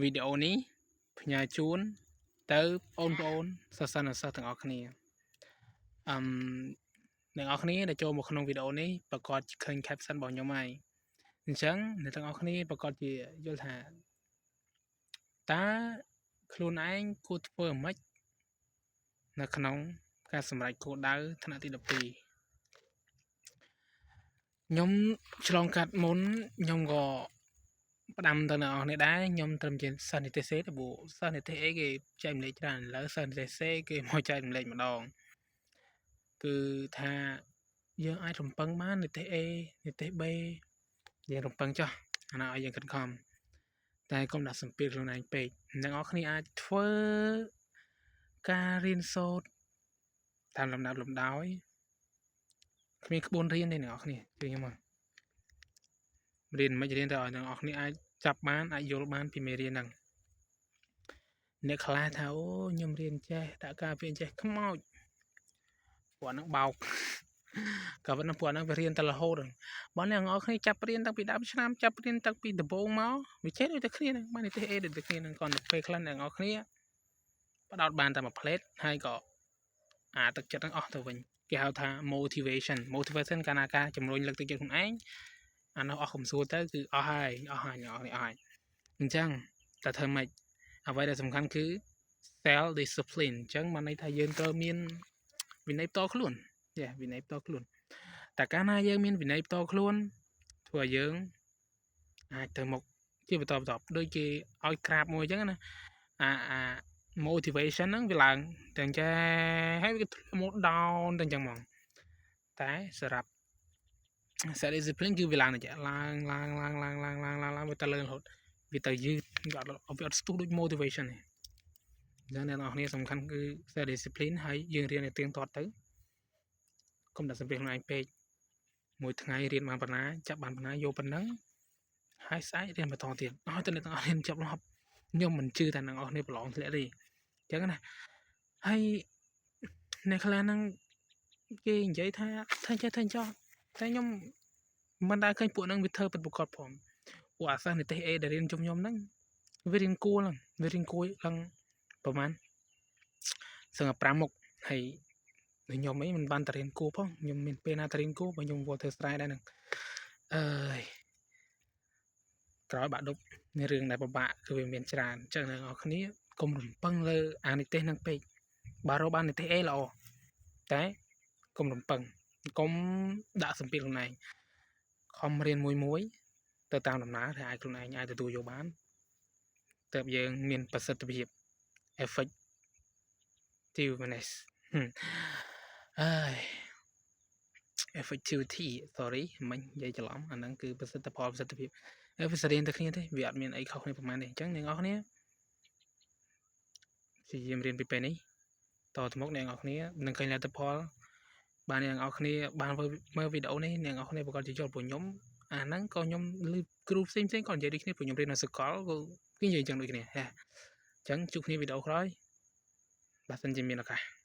វីដេអូនេះផ្ញើជូនទៅបងប្អូនសិស្សានុសិស្សទាំងអស់គ្នាអឹមអ្នកនរគ្នាដែលចូលមកក្នុងវីដេអូនេះប្រកាសឃើញ caption របស់ខ្ញុំហើយអញ្ចឹងអ្នកទាំងអស់គ្នាប្រកាសជាយល់ថាតើខ្លួនឯងគួរធ្វើអ្ម៉េចនៅក្នុងការសម្រេចគោលដៅថ្នាក់ទី12ខ្ញុំឆ្លងកាត់មុនខ្ញុំក៏ផ្ដាំទៅអ្នកនរគ្នាដែរខ្ញុំត្រឹមជាសិស្សនិទេស C ទេព្រោះសិស្សនិទេស A គេចែករំលែកច្រើនឥឡូវសិស្សនិទេស C គេមកចែករំលែកម្ដងគឺថាយើងអាចរំពឹងបាននិទេស A និទេស B យើងរំពឹងចុះអាណាឲ្យយើងខិតខំតែកុំដាក់សម្ពាធខ្លួនឯងពេកអ្នកនរគ្នាអាចធ្វើការរៀនសូត្រតាមលំដាប់លំដោយគ្មានក្បួនរៀនទេអ្នកនរគ្នាជួយខ្ញុំមករៀនមិនរៀនទៅឲ្យអ្នកនរគ្នាអាចចាប់បានអាចយល់បានពីមេរៀនហ្នឹងអ្នកខ្លះថាអូខ្ញុំរៀនចេះដាក់ការពារចេះខ្មោចពួកហ្នឹងបោកក៏ប៉ុន្តែពួកហ្នឹងវារៀនតែរហូតបើអ្នកនរគ្នាចាប់រៀនតាំងពីដើមឆ្នាំចាប់រៀនតាំងពីដំបូងមកវាចេះដូចតែគ្នាហ្នឹងបាននិទេស A ដូចតែគ្នាហ្នឹងគ្រាន់តែពេលខ្លះអ្នកនរគ្នាផ្ដោតបានតែមួយផ្លេតហើយក៏អាទឹកចិត្តហ្នឹងអស់ទៅវិញគេហៅថា motivation motivation កាលណាការជំរុញលើកទឹកចិត្តខ្លួនឯងអានោះអស់កំសួរទៅគឺអស់ហើយអស់ហើយអ្នកនរគ្នាអស់ហើយអញ្ចឹងតែធ្វើម៉េចអ្វីដែលសំខាន់គឺ self discipline អញ្ចឹងបានន័យថាយើងត្រូវមានវិន័យផ្ទាល់ខ្លួនយ៉ាវិន័យផ្ទាល់ខ្លួនតែកាលណាយើងមានវិន័យផ្ទាល់ខ្លួនធ្វើឲ្យយើងអាចទៅមុខជាបន្តបន្តដូចគេឲ្យក្រាបមួយអញ្ចឹងណាអា motivation ហ្នឹងវាឡើងទាំងចេះហើយវាមក down ទាំងអញ្ចឹងហ្មងតែសម្រាប់ self discipline គឺវាឡើងតែឡើងឡើងឡើងឡើងឡើងឡើងឡើងឡើងវាទៅលើរហូតវាទៅយឺតវាអត់ស្ទុះដូច motivation ទេអញ្ចឹងអ្នកនរគ្នាសំខាន់គឺ self discipline ហើយយើងរៀនឲ្យទៀងទាត់ទៅកុំដាក់សម្ពាធខ្លួនឯងពេកមួយថ្ងៃរៀនបានប៉ុណ្ណាចាប់បានប៉ុណ្ណាយកប៉ុណ្ណឹងហើយស្អែករៀនបន្តទៀតឲ្យតែអ្នកទាំងអស់រៀនចប់រហូតខ្ញុំមិនជឿថាអ្នកនរគ្នាប្រឡងធ្លាក់ទេអញ្ចឹងណាហើយអ្នកខ្លះហ្នឹងគេនិយាយថាធ្វើចេះធ្វើចោះតែខ្ញុំមិនដែលឃើញពួកហ្នឹងវាធ្វើពិតប្រាកដផងពួកអាសិស្សនិទេស A ដែលរៀនជុំខ្ញុំហ្នឹងវារៀនគួរហ្នឹងវារៀនគួរឡើងប្រហែលសឹងតែ5មុខហើយខ្ញុំអីមិនបានតែរៀនគួរផងខ្ញុំមានពេលណាតែរៀនគួរបើខ្ញុំវល់ធ្វើស្រែដែរហ្នឹងអើយក្រោយបាក់ឌុបរឿងដែលពិបាកគឺវាមានច្រើនអញ្ចឹងអ្នកនរគ្នាកុំរំពឹងលើអានិទេសហ្នឹងពេកបើរកបាននិទេស A ល្អតែកុំរំពឹងកុំដាក់សម្ពាធខ្លួនឯងខំរៀនមួយមួយទៅតាមដំណើរដែលអាចខ្លួនឯងអាចទទួលយកបានទើបយើងមានប្រសិទ្ធភាព effectiveness អើយ effectivity sorry មិញនិយាយច្រឡំអាហ្នឹងគឺប្រសិទ្ធផលប្រសិទ្ធភាពហើយវាស្រដៀងតែគ្នាទេវាអត់មានអីខុសគ្នាប្រហែលទេអញ្ចឹងអ្នកនរគ្នាព្យាយាមរៀនពីពេលនេះតទៅមុខអ្នកនរគ្នានឹងឃើញលទ្ធផលបានអ្នកនរគ្នាបានមើលវីដេអូនេះអ្នកនរគ្នាប្រកាសជាយល់ព្រោះខ្ញុំអាហ្នឹងក៏ខ្ញុំឮគ្រូផ្សេងផ្សេងក៏និយាយដូចគ្នាព្រោះខ្ញុំរៀននៅសាកលក៏គេនិយាយអញ្ចឹងដូចគ្នាហេអញ្ចឹងជួបគ្នាវីដេអូក្រោយបើសិនជាមានឱកាស។